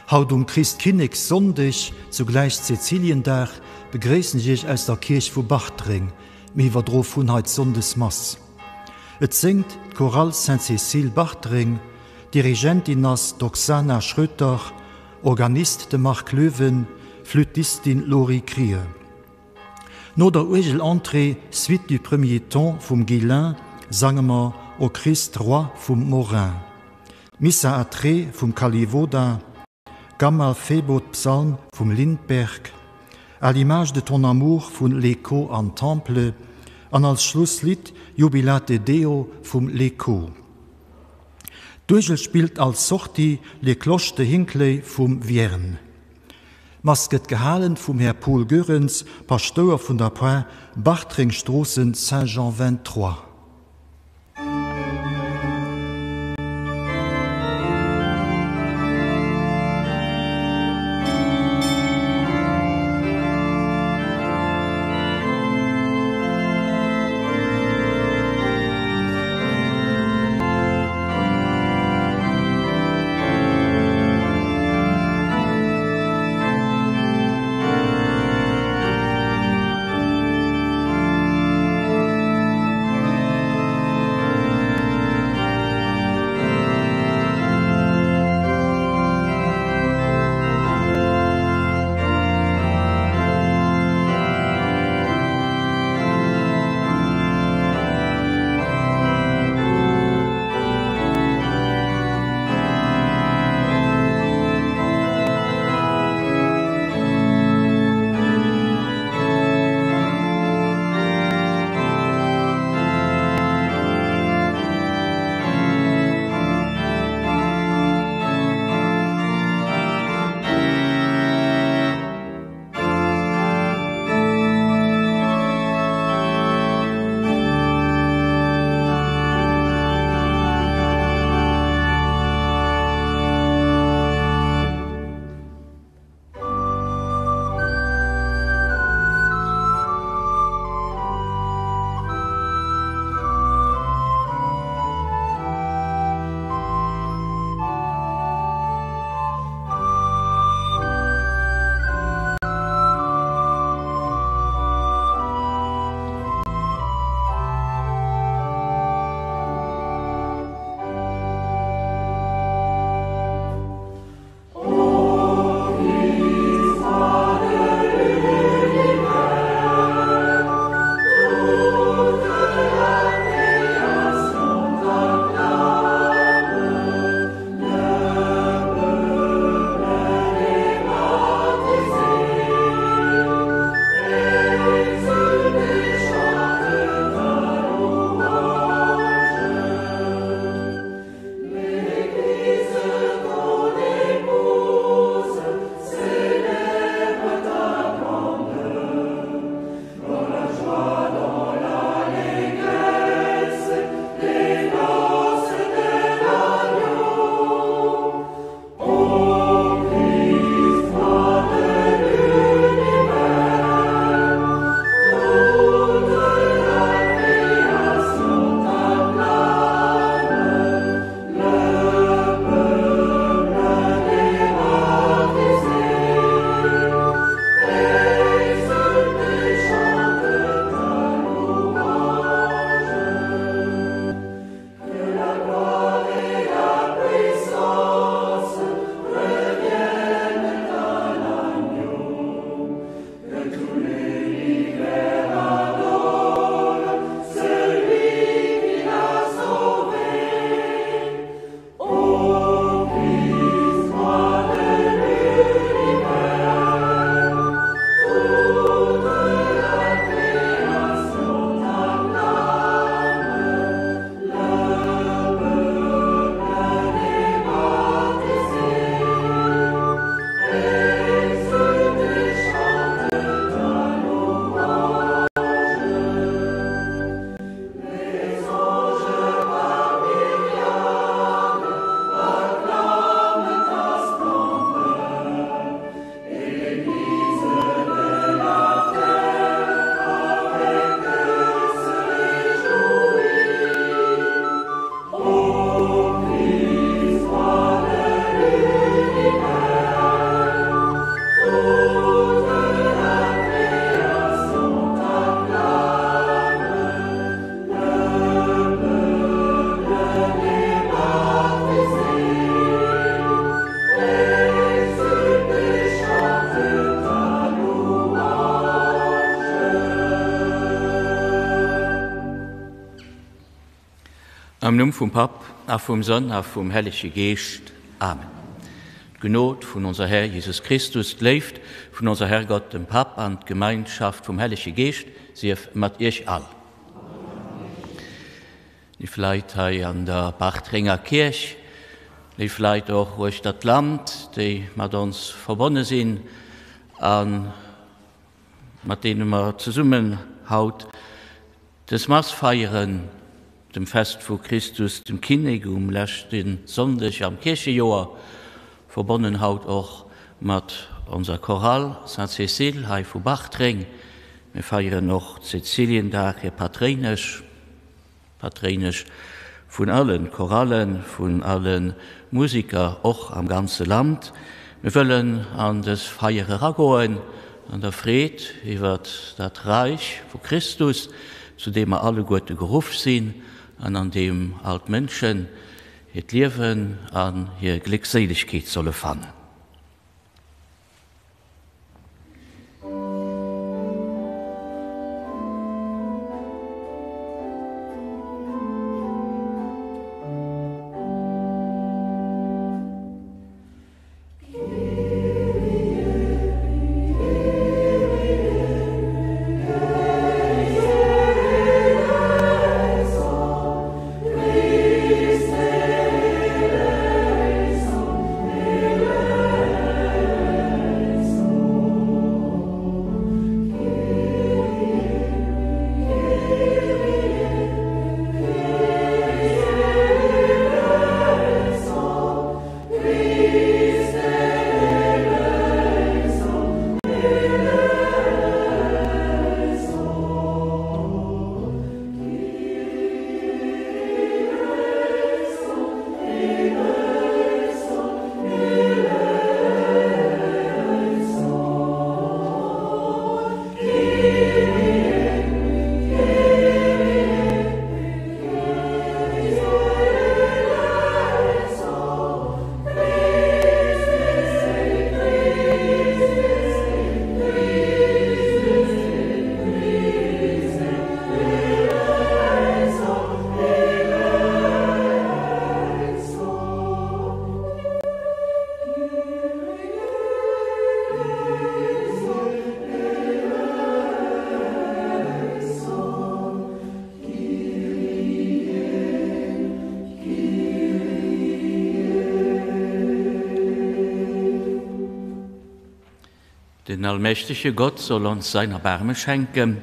Haut um Christkinnekssonndeg, zugläich Cäciliendag, begréissen ech Iech aus der Kierch vu Bartreng. Mir iwwerdroe vun hei d'Sonndesmass. Et séngt d'Chorale Sainte-Cécile Bartreng, Dirigentin ass d'Oksana Schröter, Organist de Marc Loewen, Flüttistin Laurie Krier. No der Uergel-Entrée Suite du premier temps vum Guillain sange mer O Christ Roi vum Morin, Missa à vum Kalliwoda, Gamma Febot Psalm vum Lindberg, À l'image de ton amour vun L'Echo an Temple an als Schlusslidd Jubilate Deo vum L'Echo. D'Uergel spillt als Sortie Les Cloches de Hinckley vum Vierne. D'Mass gëtt gehalen vum Här Paul Goerens, Paschtouer vun der Par Bartreng-Stroossen Saint-Jean 23. Am Numm vum Papp a vum Sonn a vum Hellege Geescht. Amen. D'Gnod vun onser Här Jesus Christus, d'Léift vun onser Herrgott dem Papp an d'Gemeinschaft vum Hellege Geescht sief mat iech all. Léif Leit hei an der Bartrenger Kierch, léif Leit och uechter d'Land, déi mat ons verbonne sinn a mat deene mer zesummen haut dës Mass feieren, dem Fest vu Christus dem Kinnek um leschte Sonndeg am Kierchejoer, verbonnen haut och mat onser Chorale Sainte-Cécile hei vu Bartreng. Mir feieren och Cäciliendag, hir Patréinesch. Patréinesch vun alle Chorallen, vun alle Musiker, och am ganze Land. Mir wëllen an dës Feier eragoen an der Freed iwwert dat Reich vu Christus, zu deem mer alleguerte geruff sinn an an deem all d'Mënschen hiert Liewen an hir Gléckséilegkeet solle fannen. Den allmächtege Gott soll ons sein Erbarme schenken.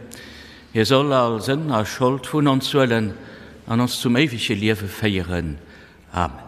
Hie soll all Sënn a Schold vun ons huelen an ons zum éiwege Liewe féieren. Amen.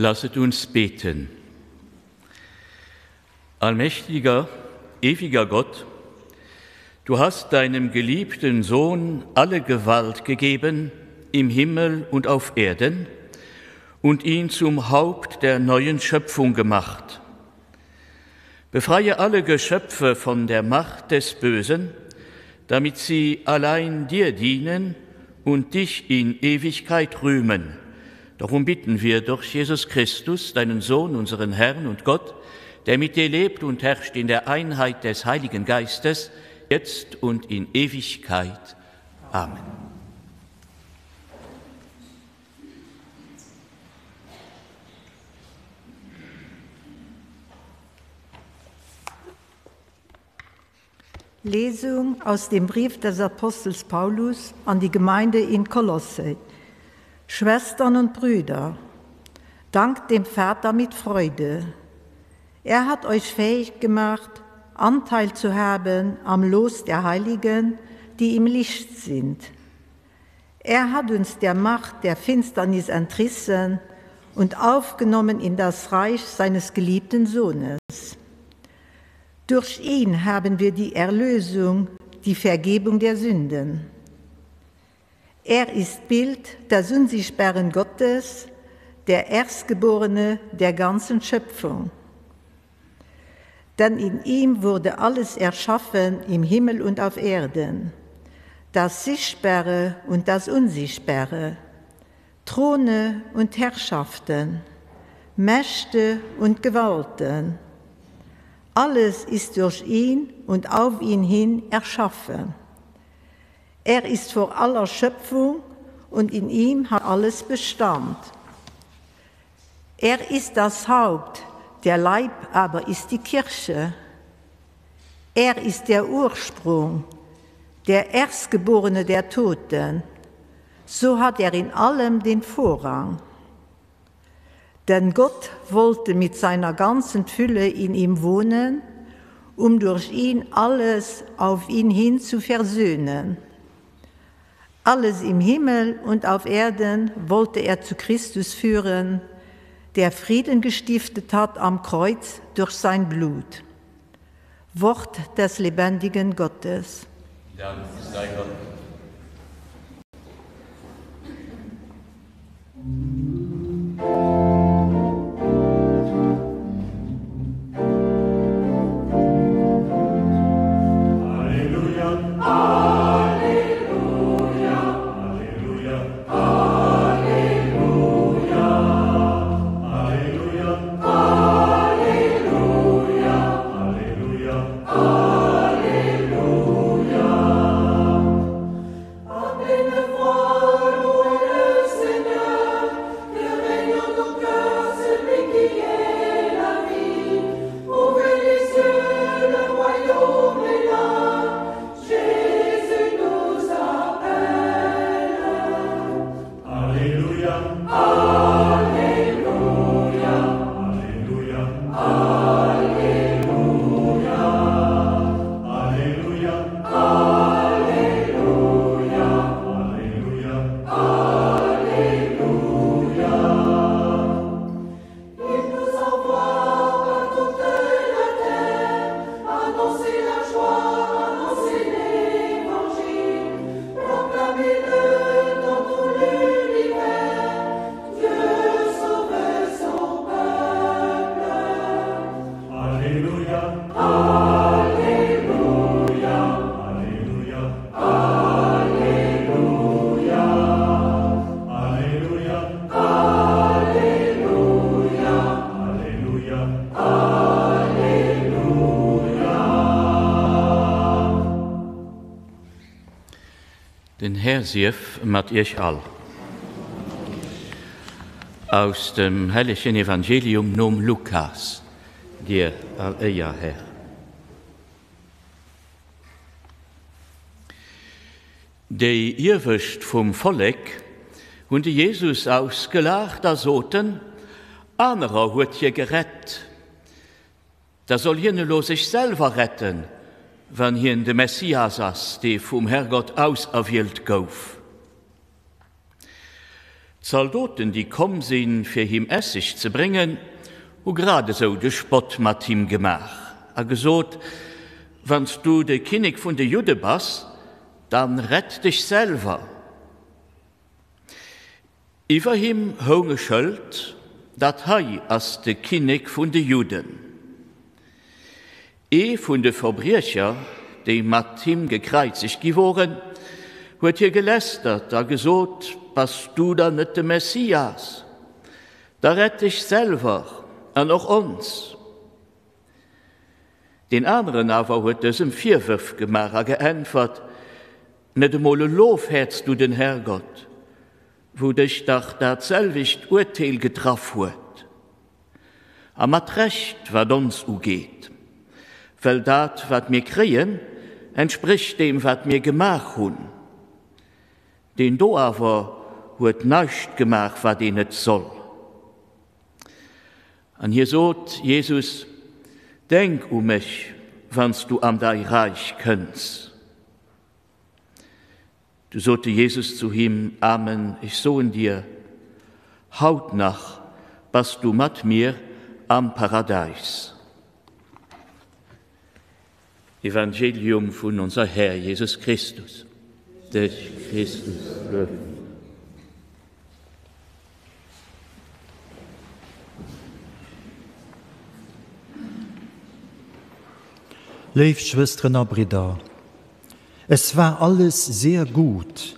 Lasset uns beten. Allmächtiger, ewiger Gott, du hast deinem geliebten Sohn alle Gewalt gegeben im Himmel und auf Erden und ihn zum Haupt der neuen Schöpfung gemacht. Befreie alle Geschöpfe von der Macht des Bösen, damit sie allein dir dienen und dich in Ewigkeit rühmen. Darum bitten wir durch Jesus Christus, deinen Sohn, unseren Herrn und Gott, der mit dir lebt und herrscht in der Einheit des Heiligen Geistes, jetzt und in Ewigkeit. Amen. Lesung aus dem Brief des Apostels Paulus an die Gemeinde in Kolosse. Schwestern und Brüder, dankt dem Vater mit Freude. Er hat euch fähig gemacht, Anteil zu haben am Los der Heiligen, die im Licht sind. Er hat uns der Macht der Finsternis entrissen und aufgenommen in das Reich seines geliebten Sohnes. Durch ihn haben wir die Erlösung, die Vergebung der Sünden. Er ist Bild des unsichtbaren Gottes, der Erstgeborene der ganzen Schöpfung. Denn in ihm wurde alles erschaffen im Himmel und auf Erden, das Sichtbare und das Unsichtbare, Throne und Herrschaften, Mächte und Gewalten. Alles ist durch ihn und auf ihn hin erschaffen. Er ist vor aller Schöpfung und in ihm hat alles Bestand. Er ist das Haupt, der Leib aber ist die Kirche. Er ist der Ursprung, der Erstgeborene der Toten. So hat er in allem den Vorrang. Denn Gott wollte mit seiner ganzen Fülle in ihm wohnen, um durch ihn alles auf ihn hin zu versöhnen. Alles im Himmel und auf Erden wollte er zu Christus führen, der Frieden gestiftet hat am Kreuz durch sein Blut. Wort des lebendigen Gottes. Dank sei Gott. Den Här sief mat iech all. Aus dem hellegen Evangelium nom Lukas, Dir all Éier, Här. Déi Iewescht vum Vollek hunn de Jesus ausgelaacht a soten, Anerer huet hie gerett, Da soll hien elo sech selwer retten, wann hien de Messias ass, dee vum Herrgott auserwielt gouf. D'Zaldoten, déi komm sinn, fir him Esseg ze bréngen, hu gradesou de Spott mat him gemaach a gesot, Wann s du de Kinnek vun de Judde bass, dann rett dech selwer! Iwwer him houng e Schëld, Dat hei ass de Kinnek vun de Judden. Ee vun de Verbriecher, déi mat him gekräizegt gi woren, huet hie gelästert a gesot, Bass du dann net de Messias? Da rett dech selwer an och ons! Deen aneren awer huet dësem Virwërf gemaach a geäntwert, Net emol elo fäerts du den Herrgott, wou dech dach dat selwecht Urteel getraff huet? A mat Recht, wat ons ugeet, well dat, wat mir kréien, entsprécht deem, wat mir gemaach hunn. Deen do awer huet näischt gemaach, wat een net soll. An hie sot, Jesus, denk u mech, wann s du an dai Reich kënns. Du sot de Jesus zu him, Amen, ech soen dir, haut nach bass du mat mir am Paradäis. Evangelium vun onser Här Jesus Christus. Dech, Christus, luewe mir. Léif Schwësteren a Bridder, Es war alles sehr gut,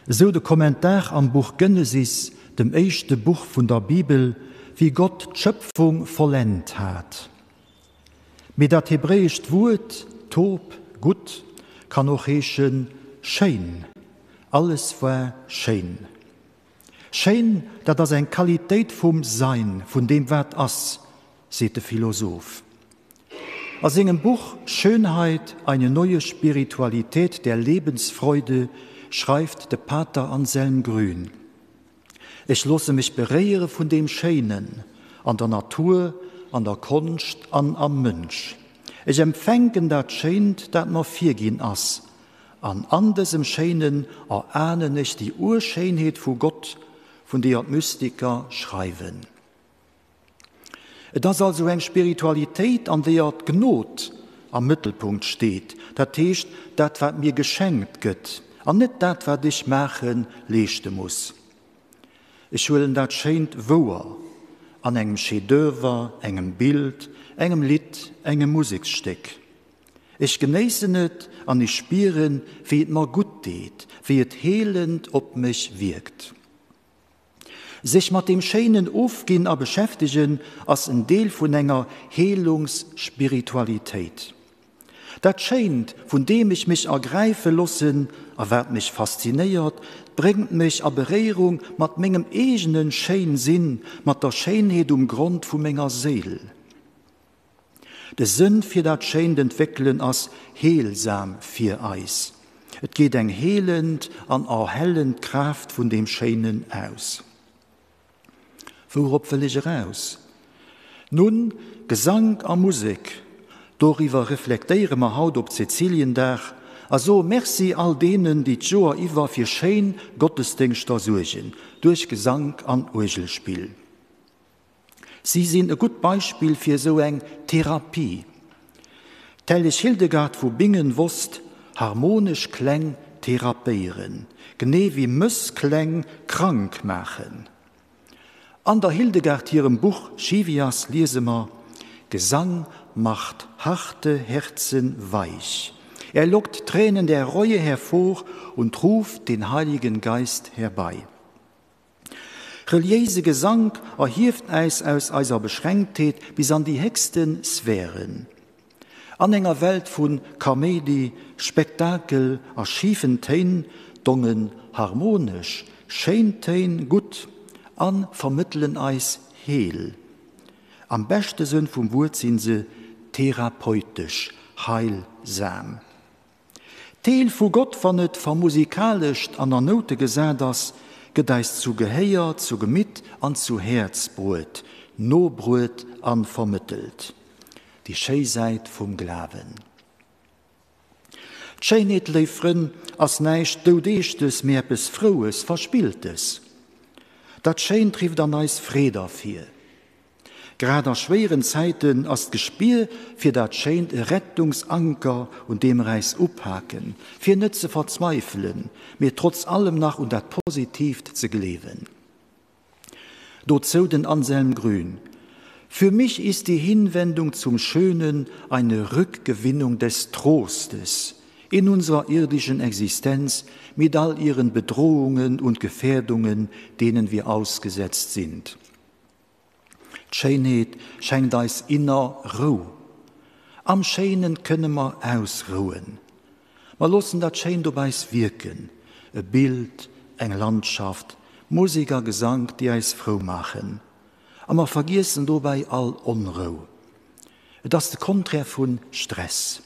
esou de Kommentar am Buch Genesis, dem éischte Buch vun der Bibel, wéi Gott d'Schëpfung vollent hat. Mee dat hebräescht Wuert tob, gutt, kann och heesche schéin, alles war schéin. Schéin, dat ass eng Qualitéit vum Sein, vun deem wat ass, seet de Philosoph. A sengem Buch Schönheit, eine neue Spiritualität der Lebensfreude schreift de Pater Anselm Grün, Ech loosse mech beréiere vun deem Schéinen an der Natur, an der Konscht an am Mënsch. Ech empfänken dat Schéint, dat mer virginn ass, an an dësem Schéinen erahnen ech déi Urschéinheet vu Gott, vun deeër d'Mystiker schreiwen. Et ass also eng Spiritualitéit, an deeër d'Gnod am Mëttelpunkt steet, dat heescht dat wat mir geschenkt gëtt, an net dat wat ech maachen, leeschte muss. Ech huelen dat Schéint wouer an engem Chef-d'oeuvre, engem Bild, engem Lidd, engem Museksstéck. Ech genéissen et an ech spieren, wéi et mer gutt deet, wéi et heelend op mech wierkt. Sech mat deem Schéinen ofginn a beschäftegen ass en Deel vun enger Heelungsspiritualitéit. Dat Schéint, vun deem ech mech ergräife lossen a wat mech faszinéiert, bréngt mech a Beréierung mat mengem eegene Schéin-Sinn, mat der Schéinheet um Grond vu menger Séil. De Sënn fir dat Schéint entwéckelen ass heelsam fir eis. Et geet eng heelend an erhellend Kraaft vun deem Schéinen aus. Wourop wëll ech eraus? Nun, Gesank a Musek, doriwwer reflektéiere mer haut op Cäciliendag a soe Merci all deenen, déi d'Joer iwwer fir schéin Gottesdéngschter suergen, duerch Gesank an Uergelspill. Si sinn e gutt Beispill fir esou eng Therapie. D'Helleg Hildegard vu Bingen wosst harmonesch Kläng therapéieren, genee wéi Mësskläng krank maachen. An der Hildegard hirem Buch Scivias liese mer, Gesang macht harte Herzen weich, er lockt Tränen der Reue hervor und ruft den Heiligen Geist herbei. Reliéise Gesank erhieft äis aus eiser Beschränktheet bis an déi héchste Sphären. An enger Welt vu Kaméidi, Spektakel a schifen Téin dongen harmonesch, schéin Téin gutt a vermëttelen eis Heel. Am beschte Sënn vum Wuert sinn se therapeutesch, heilsam. D'Heel vu Gott, wann et vermusikalescht an an Noute gesat ass, gëtt eis zu Gehéier, zu Gemitt an zu Häerz bruet, nobruet an vermëttelt. Déi schéi Säit vum Glawen. D'Schéinheet, léif Frënn, ass näischt Doudeeschtes, mee eppes Froues, Verspilltes. Dat Schéint rifft an eis Freed ervir. Grad a schwéieren Zäiten ass d'Gespier fir dat Schéint e Rettungsanker, un deem mer äis upaken, fir net ze verzweifelen, mee trotz allem nach un dat Positiivt ze gleewen. Dozou den Anselm Grün, Für mich ist die Hinwendung zum Schönen eine Rückgewinnung des Trostes in unserer irdischen Existenz mit all ihren Bedrohungen und Gefährdungen, denen wir ausgesetzt sind. D'Schéinheet schenkt eis inner Rou. Am Schéinen kënne mer ausrouen. Mer loossen dat Schéint op eis wierken, e Bild, eng Landschaft, Musek a Gesank, déi eis frou maachen. A mer vergiessen dobäi all Onrou. Et ass de Contraire vu Stress.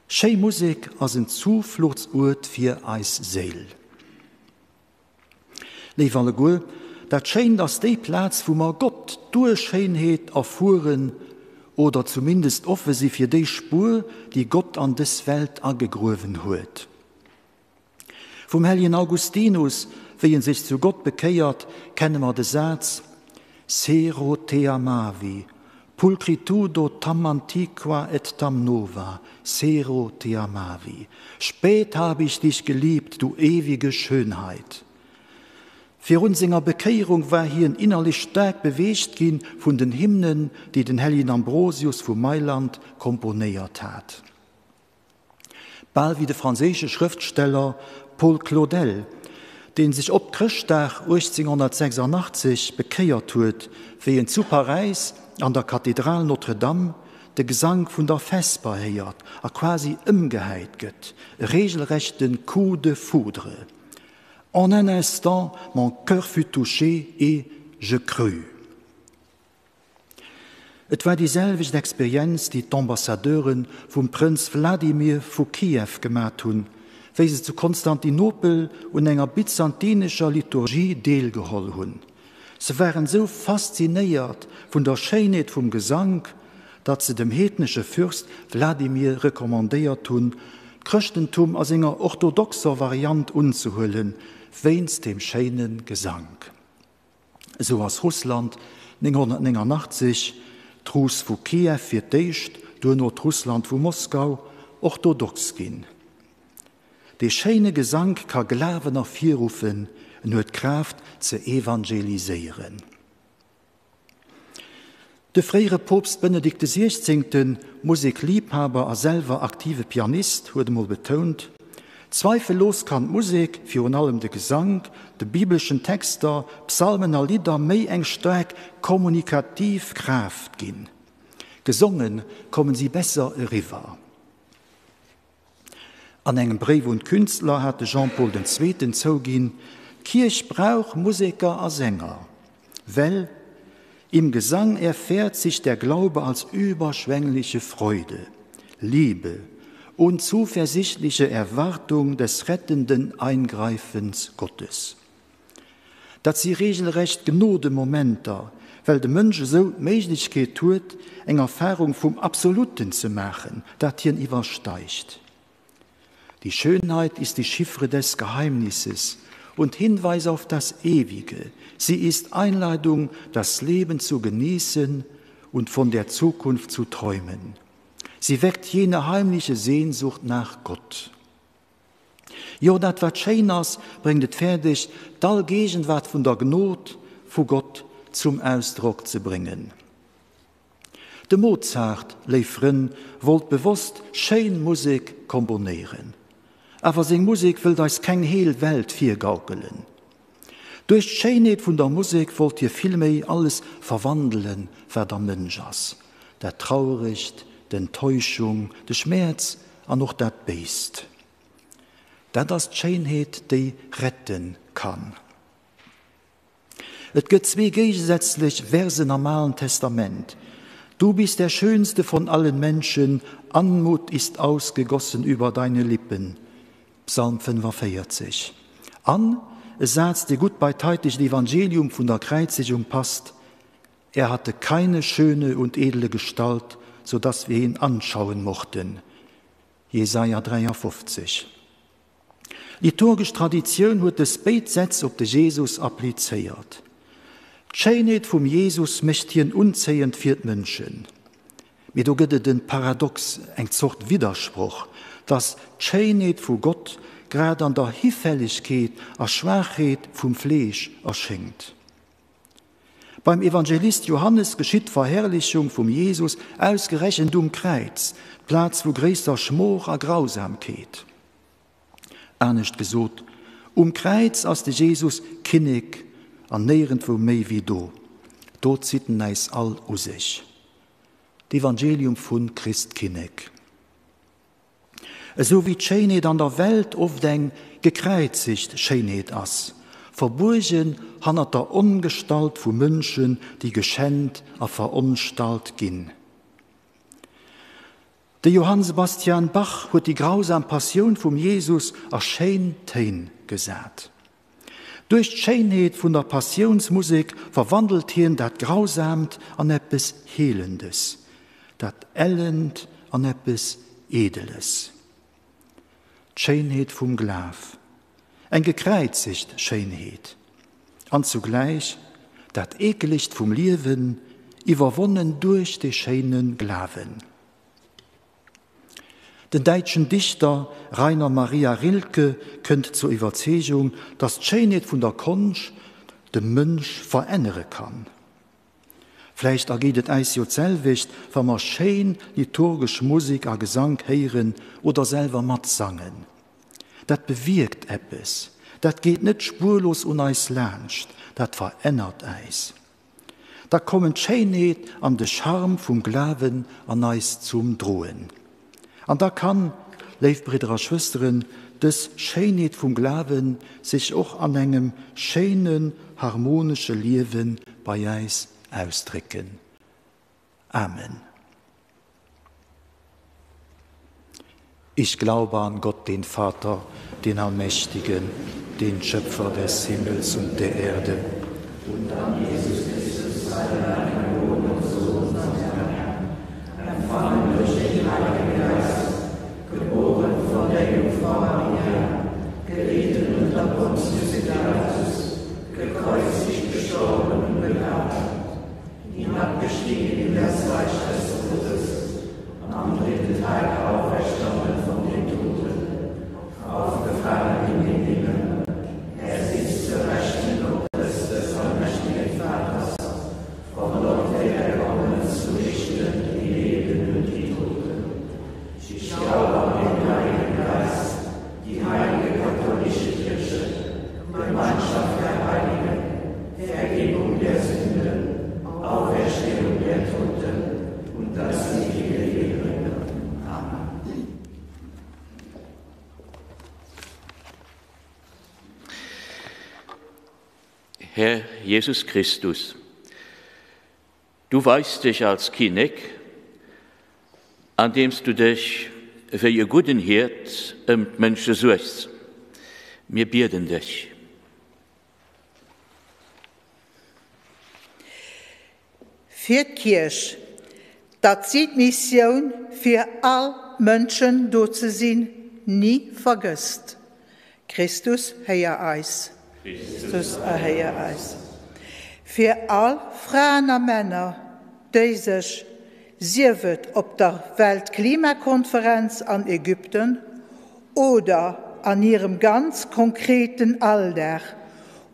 Schéi Musek ass en Zufluchtsuert fir eis Séil. Léif alleguer, dat Schéint ass déi Plaz, wou mer Gott duerch Schéinheet erfueren oder zumindest offe si fir déi Spuer, déi Gott an dës Welt agegruewen huet. Vum helljen Augustinus, wéi en sech zu Gott bekéiert, kenne mer de Saz, Sero te amavi, pulchritudo tam antiqua et tam nova, sero te amavi. Spät habe ich dich geliebt, du ewige Schönheit. Virun senger Bekéierung war hien innerlech staark beweegt gi vun den Hymnen, déi den helljen Ambrosius vu Mailand komponéiert hat. Bal wéi de franséische Schrëftsteller Paul Claudel, dee sech op Chrëschtdag 1886 bekéiert huet, wéi en zu Paräis an der Kathedral Notre-Dame de Gesank vun der Vesper héiert a quasi ëmgehäit gëtt, e regelrechte Coup de foudre. En un instant, mon cœur fut touché et je crus. Et war déi selwecht Experienz, déi d'Ambassadeure vum Prënz Wladimir vu Kiew gemat hunn, wéi se zu Konstantinopel un enger byzantinescher Liturgie deelgeholl hunn. Se waren esou faszinéiert vun der Schéinheet vum Gesank, datt se dem heednesche Fürst Wladimir recommandéiert hunn, d'Chrëschtentum a senger orthodoxer Variant unzehuelen, wéinst dem schéine Gesank. Esou ass Russland 989, d'Rus vu Kiew fir d'éischt, duerno d'Russland vu Moskau, orthodox ginn. Dee schéine Gesank ka Glawen ervirruffen, en huet d'Kraaft ze evangeliséieren. De fréiere Poopst Benedikt de Siechzéngten, Musekliibhaber a selwer aktive Pianist, huet emol betount, Zweifellos kann d'Musek, virun allem de Gesank, de bibleschen Texter, Psalmen a Lidder méi eng staark kommunikativ Kraaft ginn. Gesonge kommen si besser eriwwer. An engem Bréif un d'Künstler hat de Jean-Paul den Zweeten zouginn, D'Kierch brauch Museker a Sänger, well im Gesang erfährt sich der Glaube als überschwängliche Freude, Liebe und zuversichtliche Erwartung des rettenden Eingreifens Gottes. Dat si regelrecht Gnodenmomenter, well de Mënsch esou d'Méiglechkeet huet, eng Erfahrung vum Absoluten ze maachen, dat hien iwwersteigt. Die Schönheit ist die Chiffre des Geheimnisses und Hinweis auf das Ewige. Sie ist Einladung, das Leben zu genießen und von der Zukunft zu träumen. Sie weckt jene heimliche Sehnsucht nach Gott. Jo, dat wat schéin ass, bréngt et fäerdeg, d'Allgegenwart vun der Gnod vu Gott zum Ausdrock ze bréngen. De Mozart, léif Frënn, wollt bewosst schéin Musek komponéieren. Awer seng Musek wëllt eis keng heel Welt virgaukelen. Duerch d'Schéinheet vun der Musek wollt hie villméi alles verwandelen, wat am Mënsch ass, dat Trauregt, d'Enttäuschung, de Schmäerz an och dat Béist. Dat ass d'Schéinheet, déi rette kann. Et gëtt zwee géigesätzlech Versen am Alen Testament, Du bist der Schönste von allen Menschen, Anmut ist ausgegossen über deine Lippen, Psalm 45. An e Saz, dee gutt bei d'heitegt Evangelium vun der Kräizegung passt, Er hatte keine schöne und edle Gestalt, so dass wir ihn anschauen mochten, Jesaja 53. Liturgesch Traditioun huet dës béid Sätz op de Jesus applizéiert. D'Schéinheet vum Jesus mécht hien unzéiend fir d'Mënschen. Mee do gëtt et en Paradox, eng Zort Widdersproch, dass d'Schéinheet vu Gott grad an der Hifällegkeet a Schwaachheet vum Fleesch erschéngt. Beim Evangelist Johannes geschitt d'Verherrlichung vum Jesus ausgerechent um Kräiz, d'Plaz vu gréisster Schmooch a Grausamkeet. Anescht gesot, Um Kräiz ass de Jesus Kinnek an néierendwou méi wéi do. Do zitt en äis all u sech. D'Evangelium vu Christkinnek. Esou wéi d'Schéinheet an der Welt oft eng gekräizegt Schéinheet ass, verbuergen hannert der Ongestalt vu Mënschen, déi geschännt a veronstalt ginn. De Johann Sebastian Bach huet déi grausam Passioun vum Jesus a schéin Téin gesat. Duerch d'Schéinheet vun der Passiounsmusek verwandelt hien dat Grausamt an eppes Heelendes, dat Ellent an eppes Eedeles. D'Schéinheet vum Glaf, eng gekräizegt Schéinheet, an zugläich dat Eekelegt vum Liewen, iwwerwonnen duerch dee schéine Glawen. Den däitschen Dichter Rainer Maria Rilke kënnt zur Iwwerzeegung, datt d'Schéinheet vun der Konscht de Mënsch verännere kann. Vläicht ergeet et äis jo d'selwecht, wa mer schéin liturgesch Musek a Gesank héieren oder selwer matsangen. Dat bewierkt eppes, dat geet net spuerlos un eis laanscht, dat verännert äis. Da kommen d'Schéinheet an de Charme vum Glawen an eis zum Droen. An da kann, léif Bridder a Schwësteren, dës Schéinheet vum Glawen sech och an engem schéinen, harmonesche Liewe bei äis ausdrécken. Amen. Ich glaube an Gott, den Vater, den Allmächtigen, den Schöpfer des Himmels und der Erde, und an Jesus Christus, seinen eingeborenen Sohn, unseren Herrn, empfangen durch den Heiligen Geist, geboren von der Jungfrau Maria, gelitten unter Pontius Pilatus, gekreuzigt, gestorben und begraben, hinabgestiegen in das Reich des Todes, am dritten Tag auferstanden von den Toten, aufgefahren in den Himmel. Er sitzt zur Rechten Gottes des allmächtigen Vaters, von dort wird er kommen zu richten die Lebenden und die Toten. Ich glaube an den Heiligen Geist, die heilige katholische Kirche, Gemeinschaft der Heiligen, Vergebung der Sünden, Auferstehung der Toten und das ewige Leben. Amen. Herr Jesus Christus, du weist dich als Kinnek, an deem s du dech wéi e gudden Hiert ëm d'Mënsche suergs. Mir bieden dech. Fir d'Kierch, datt si d'Missioun fir all d'Mënschen do ze sinn, ni vergësst. Christus, héier eis. Christus, erhéier eis. Fir all Fraen a Männer, déi sech, sief et op der Weltklimakonferenz an Ägypten oder an hirem ganz konkreten Alldag,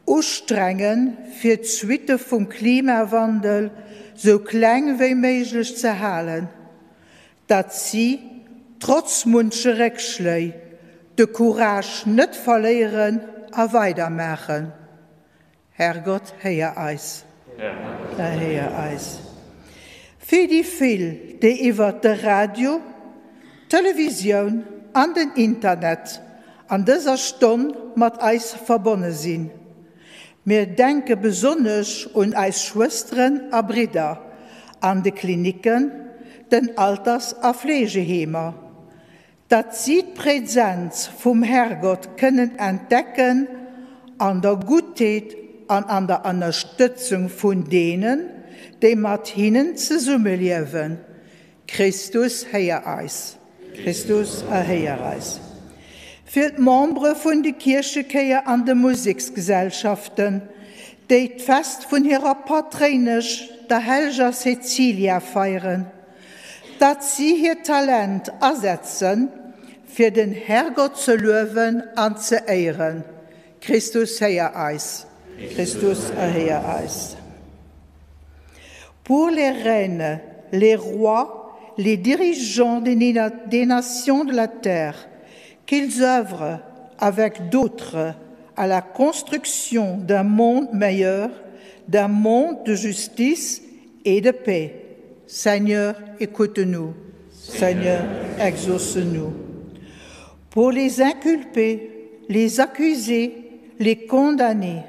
ustrengen, fir d'Suitte vum Klimawandel sou kleng wéi méiglech ze halen, datt si, trotz munche Réckschléi, de Courage net verléieren a weidermaachen. Herrgott, héier eis. Erhéier eis. Fir déi vill, déi iwwert de Radio, d'Televisioun an den Internet an dëser Stonn mat eis verbonne sinn. Mir denke besonnesch un eis Schwësteren a Bridder an de Klinicken, den Alters a Fleegeheemer, datt si d'Präsenz vum Herrgott kënnen entdecken an der Guttheet an an der Ënnerstëtzung vun deenen, déi mat hinnen zesummeliewen. Christus, héier eis. Christus, erhéier eis. Fir d'Membere vun de Kierchechéier an de Museksgesellschaften, déi d'Fest vun hirer Patréinesch, der Hellger Cäcilia, feieren, datt si hiert Talent asetzen, fir den Herrgott ze luewen an ze éieren. Christus, héier eis. Christus, erhéier eis. Pour les reines, les rois, les dirigeants des nations de la terre, qu'ils œuvrent avec d'autres à la construction d'un monde meilleur, d'un monde de justice et de paix. Seigneur, écoute-nous. Seigneur, exauce-nous. Pour les inculpés, les accusés, les condamnés,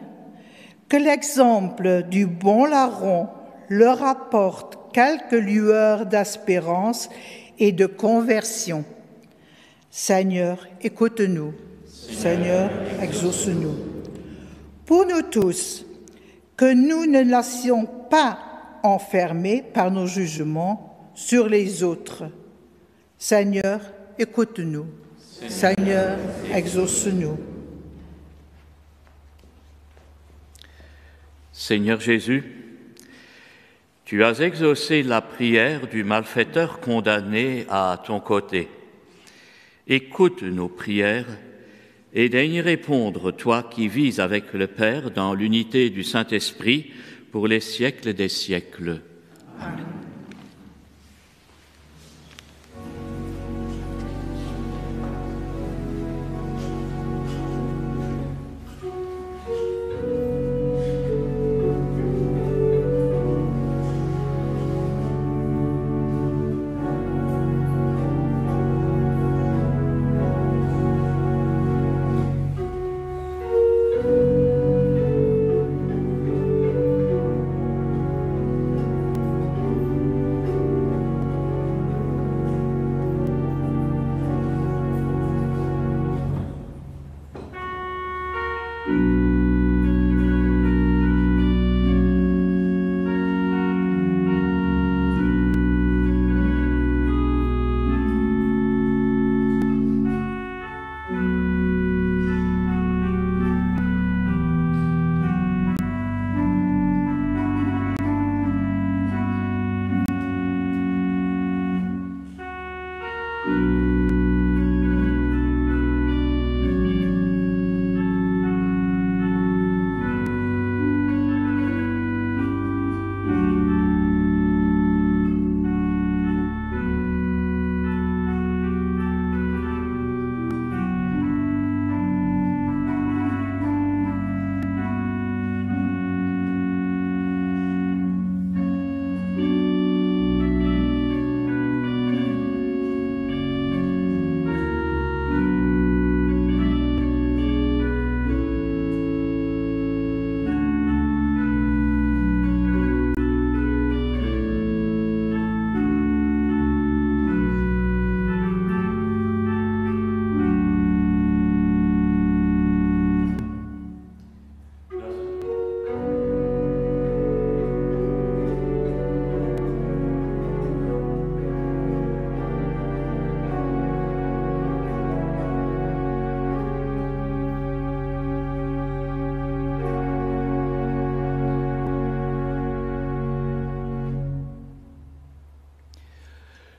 que l'exemple du bon larron leur apporte quelques lueurs d'espérance et de conversion. Seigneur, écoute-nous. Seigneur, exauce-nous. Pour nous tous, que nous ne laissions pas enfermer par nos jugements sur les autres. Seigneur, écoute-nous. Seigneur, exauce-nous. Seigneur Jésus, tu as exaucé la prière du malfaiteur condamné à ton côté. Écoute nos prières et daigne répondre, toi qui vis avec le Père dans l'unité du Saint-Esprit pour les siècles des siècles. Amen.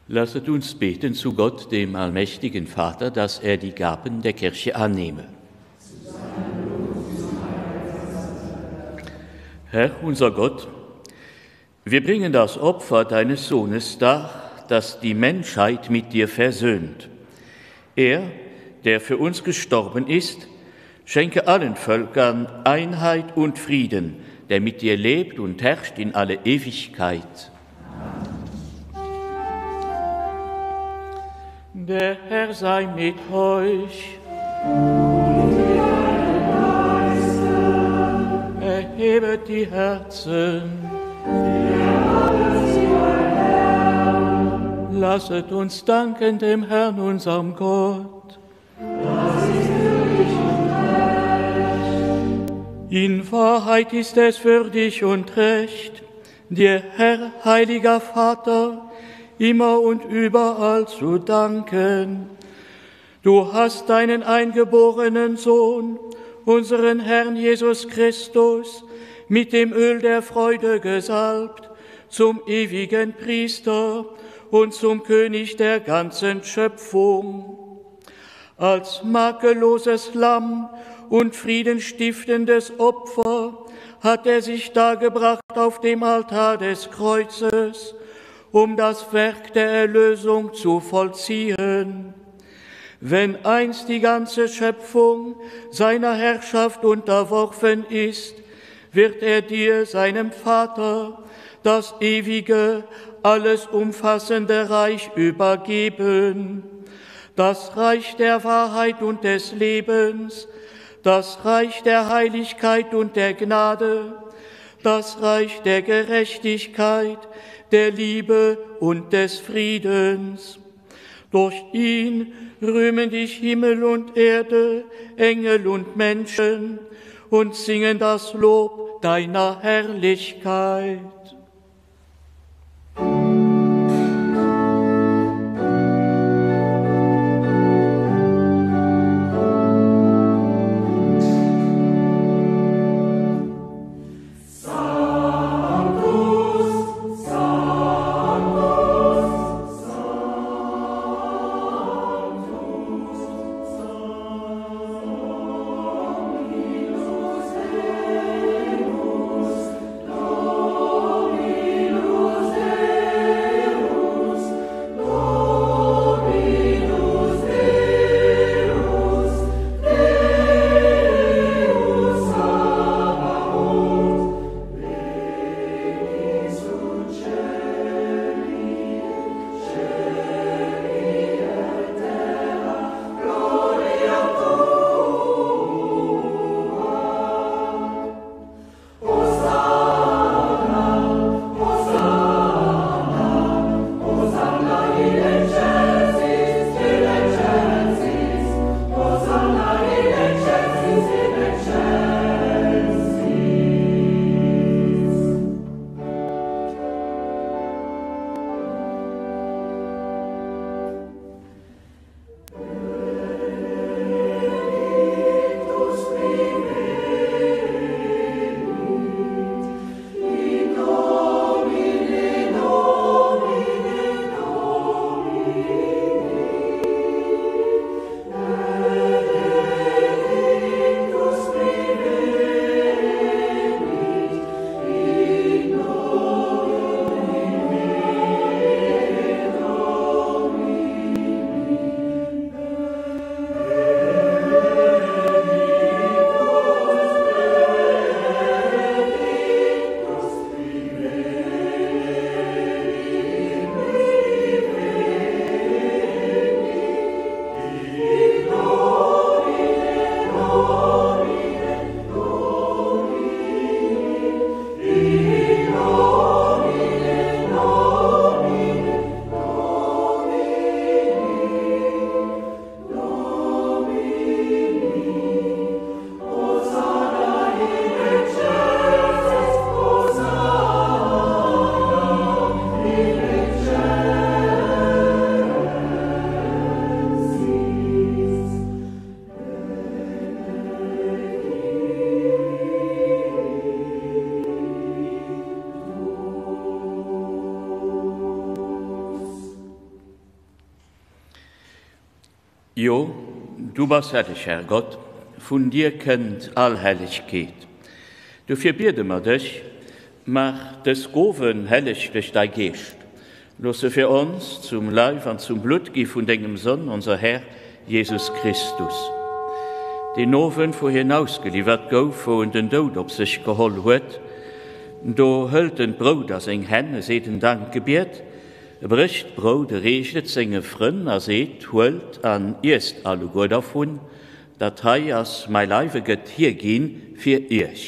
Lasset uns beten zu Gott, dem allmächtigen Vater, dass er die Gaben der Kirche annehme. Herr, unser Gott, wir bringen das Opfer deines Sohnes dar, das die Menschheit mit dir versöhnt. Er, der für uns gestorben ist, schenke allen Völkern Einheit und Frieden, der mit dir lebt und herrscht in alle Ewigkeit. Der Herr sei mit euch. Erhebet die Herzen. Lasset uns danken dem Herrn, unserem Gott. In Wahrheit ist es würdig und recht, dir, Herr, heiliger Vater, immer und überall zu danken. Du hast deinen eingeborenen Sohn, unseren Herrn Jesus Christus, mit dem Öl der Freude gesalbt, zum ewigen Priester und zum König der ganzen Schöpfung. Als makelloses Lamm und friedenstiftendes Opfer hat er sich dargebracht auf dem Altar des Kreuzes, um das Werk der Erlösung zu vollziehen. Wenn einst die ganze Schöpfung seiner Herrschaft unterworfen ist, wird er dir, seinem Vater, das ewige, alles umfassende Reich übergeben, das Reich der Wahrheit und des Lebens, das Reich der Heiligkeit und der Gnade, das Reich der Gerechtigkeit, der Liebe und des Friedens. Durch ihn rühmen dich Himmel und Erde, Engel und Menschen und singen das Lob deiner Herrlichkeit. Jo, du bass helleg, Här Gott, vun dir kënnt all Hellegkeet. Dofir biede mer dech, Maach dës Gowen helleg duerch dai Geescht. Looss se fir ons zum Leif an zum Blutt gi vun dengem Sonn, onser Här Jesus Christus, deen Owend, wou hien ausgeliwwert gouf, wou en den Doud op sech geholl huet, do hëlt en d'Brout a seng Hänn, e seet en Dankgebiet, e brécht d'Brout, e reecht et senge Frënn a seet, Huelt an iesst alleguer dervun, dat hei ass mäi Leif, e gëtt hierginn fir iech.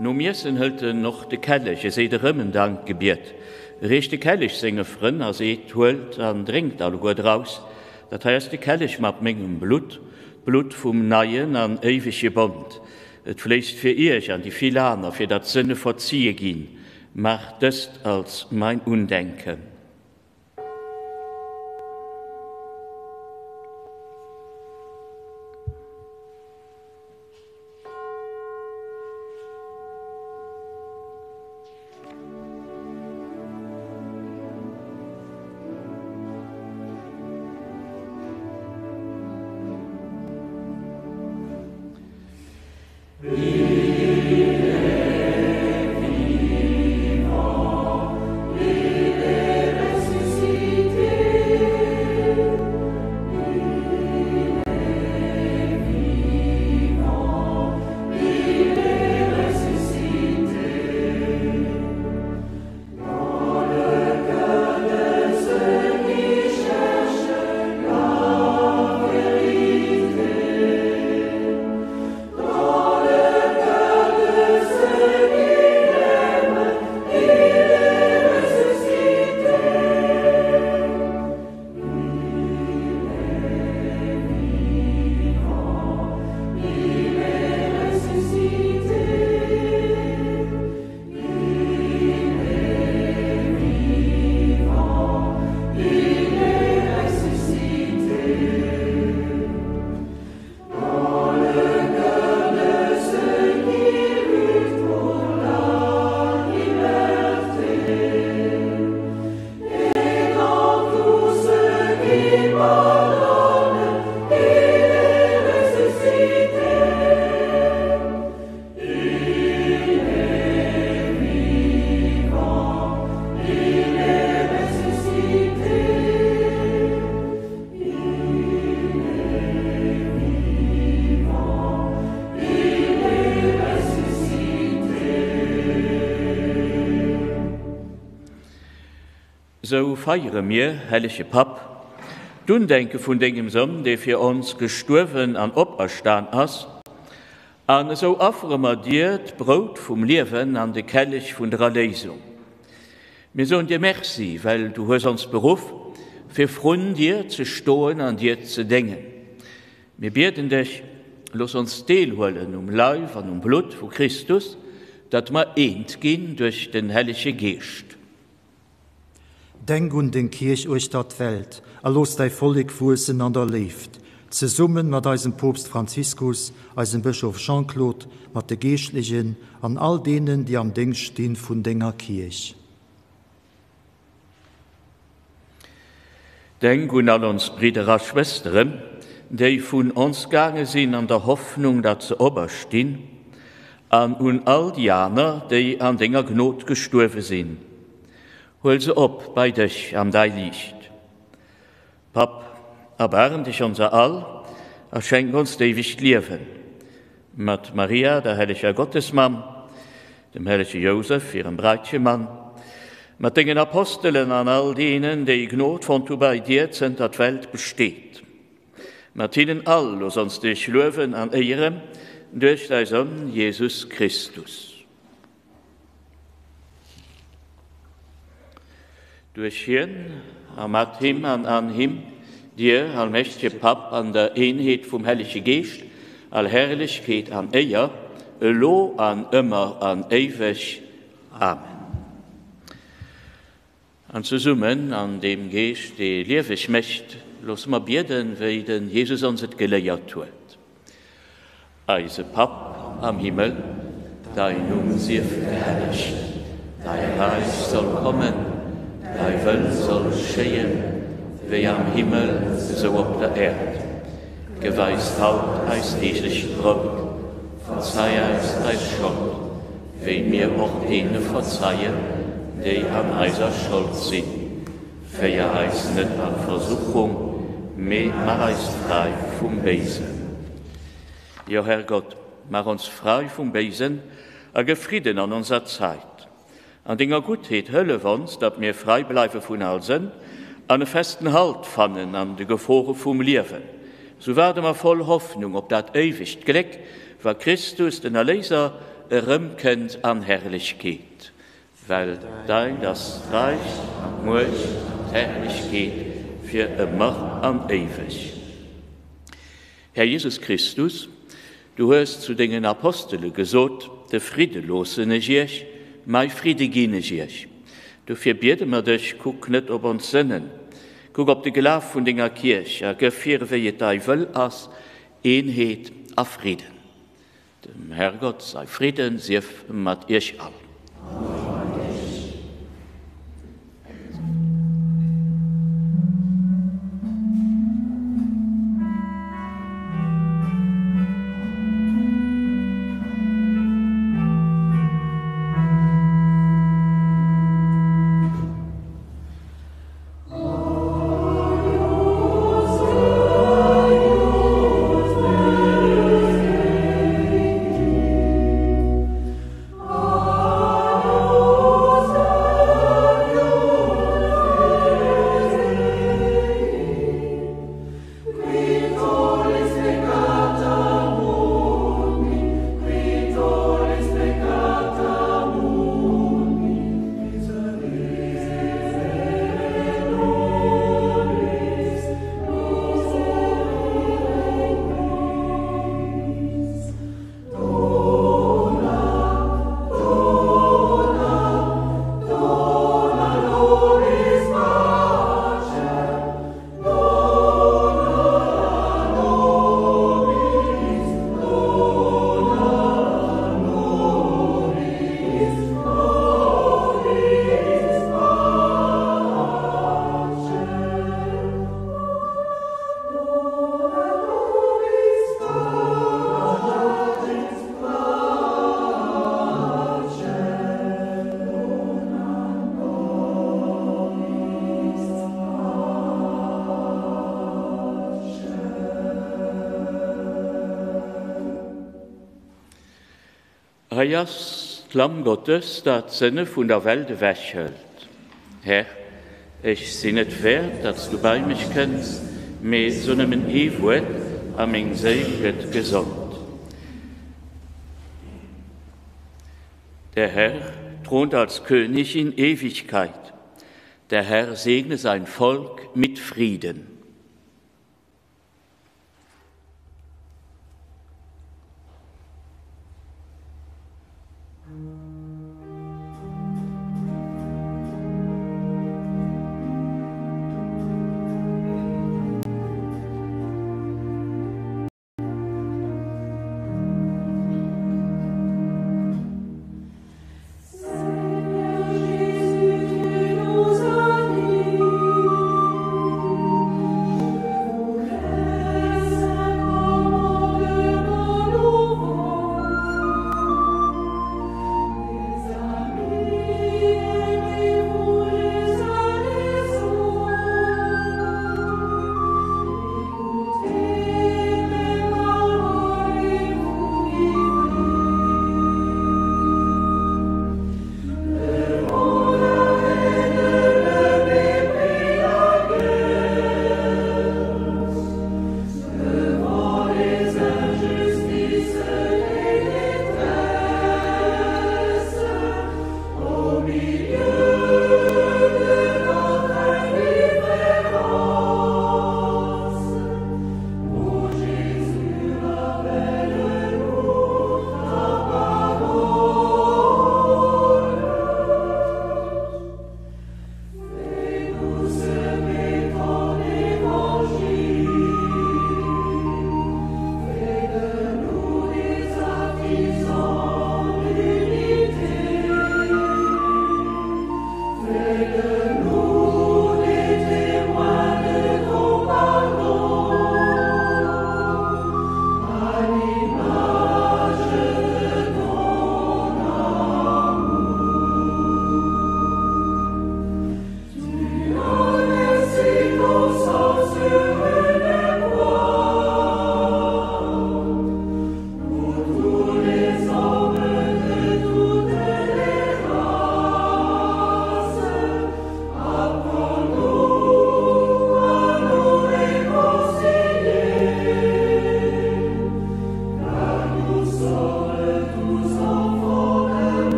Nom Iessen hëlt en och de Kellech, e seet erëm en Dankgebiet, reecht de Kellech senge Frënn a seet, Huelt an drénkt alleguer draus, dat hei ass de Kellech mat mengem Blutt, d'Blutt vum neien an éiwege Bond. Et fléisst fir iech an déi vill aner, fir datt d'Sënne verzie ginn. Maacht dëst als mein Undenken. Sou feiere mir, hellege Papp, d'Undenke vun dengem Sohn, dee fir ons gestuerwen an operstan ass, an esou affere mer dir d'Brout vum Liewen an de Kellech vun der Erléisung. Mir soen dir Merci, well du hues ons beruff, fir vrun dir ze stoen an dir ze déngen. Mir bieden dech, looss ons deelhuelen um Leif an um Blutt vu Christus, datt mer eent ginn duerch den Hellege Geescht. Denk un deng Kierch uechter d'Welt a looss däi Vollek wuessen an der Léift, zesummen mat eisem Poopst Franziskus, eisem Bëschof Jean-Claude, mat de Geeschtlechen an all deenen, déi am Déngscht sti vun denger Kierch. Denk un all ons Bridder a Schwësteren, déi vun ons gaange sinn an der Hoffnung, datt se operstinn, an un all déi aner, déi an denger Gnod gestuerwe sinn. Huel se op bei dech an däi Liicht. Papp, erbaarm dech onser all a schenk ons d'éiwegt Liewen. Mat Maria, der helleger Gottesmamm, dem hellege Jousef, hirem Braitchemann, mat dengen Apostelen an all deenen, déi Gnod fonnt hu bei dir, zënter d'Welt besteet. Mat hinnen all looss ons dech luewen an éieren duerch däi Sohn Jesus Christus. Duerch hien a mat him an an him, dir, allmächtege Papp, an der Eenheet vum Hellege Geescht, all Herrlechkeet an Éier, elo an ëmmer an éiweg. Amen. An zesummen an deem Geescht, dee lieweg mécht, loosse mer bieden, wéi de Jesus ons et geléiert huet. Eise Papp am Himmel, däin Numm sief gehellegt, däi Räich soll kommen, däi Wëll soll geschéien, wéi am Himmel, esou op der Äerd. Gëff eis haut eist deeglecht Brout. Verzei eis eis Schold, wéi mir och deene verzeien, déi an eiser Schold sinn. Féier eis net an d'Versuchung, mee mach eis fräi vum Béisen. Jo, Herrgott, maach ons fräi vum Béisen a gëff Fridden an onser Zäit. An denger Guttheet hëllef ons, datt mir fräi bleiwe vun all Sënn an e festen Halt fannen an de Gefore vum Liewen. Sou waarde mer voll Hoffnung op dat éiwegt Gléck, wa Christus, den Erléiser, erëmkënnt an Herrlechkeet. Well dein ass d'Räich an d'Muecht an d'Herrlechkeet fir ëmmer an éiweg. Här Jesus Christus, Du hues zu dengen Apostele gesot, De Fridde loossen ech iech, mai Fridde ginn ech iech. Dofir biede mer dech, kuck net op ons Sënnen, kuck op de Glaf vun denger Kierch a gëff hir, wéi et dai Wëll ass, Eenheet a Fridden. Dem Herrgott sai Fridden sief mat iech all. An och mat iech. Hei ass d'Lamm Gottes, dat d'Sënne vun der Welt ewechhëlt. Här, ech sinn net wäert, datt s du bei mech kënns, mee so nëmmen ee Wuert, a meng Séil gëtt gesond. Der Herr thront als König in Ewigkeit. Der Herr segne sein Volk mit Frieden.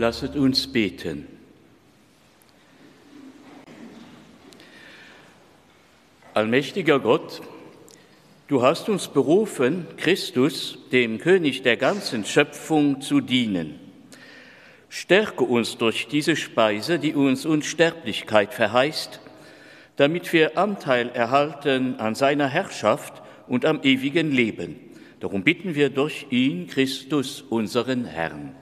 Lasset uns beten. Allmächtiger Gott, du hast uns berufen, Christus, dem König der ganzen Schöpfung, zu dienen. Stärke uns durch diese Speise, die uns Unsterblichkeit verheißt, damit wir Anteil erhalten an seiner Herrschaft und am ewigen Leben. Darum bitten wir durch ihn, Christus, unseren Herrn.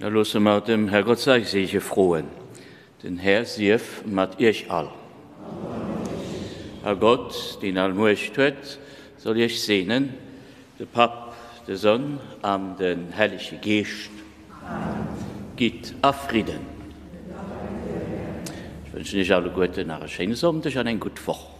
Da loosse mer dem Herrgott säi Seege froen. Den Här sief mat iech all. A Gott, deen all Muecht huet, soll iech seenen, de Papp, de Sonn an den Hellege Geescht. Amen. Gitt a Fridden. Ech wënschen iech alleguerten nach e schéine Sonndeg an eng gutt Woch.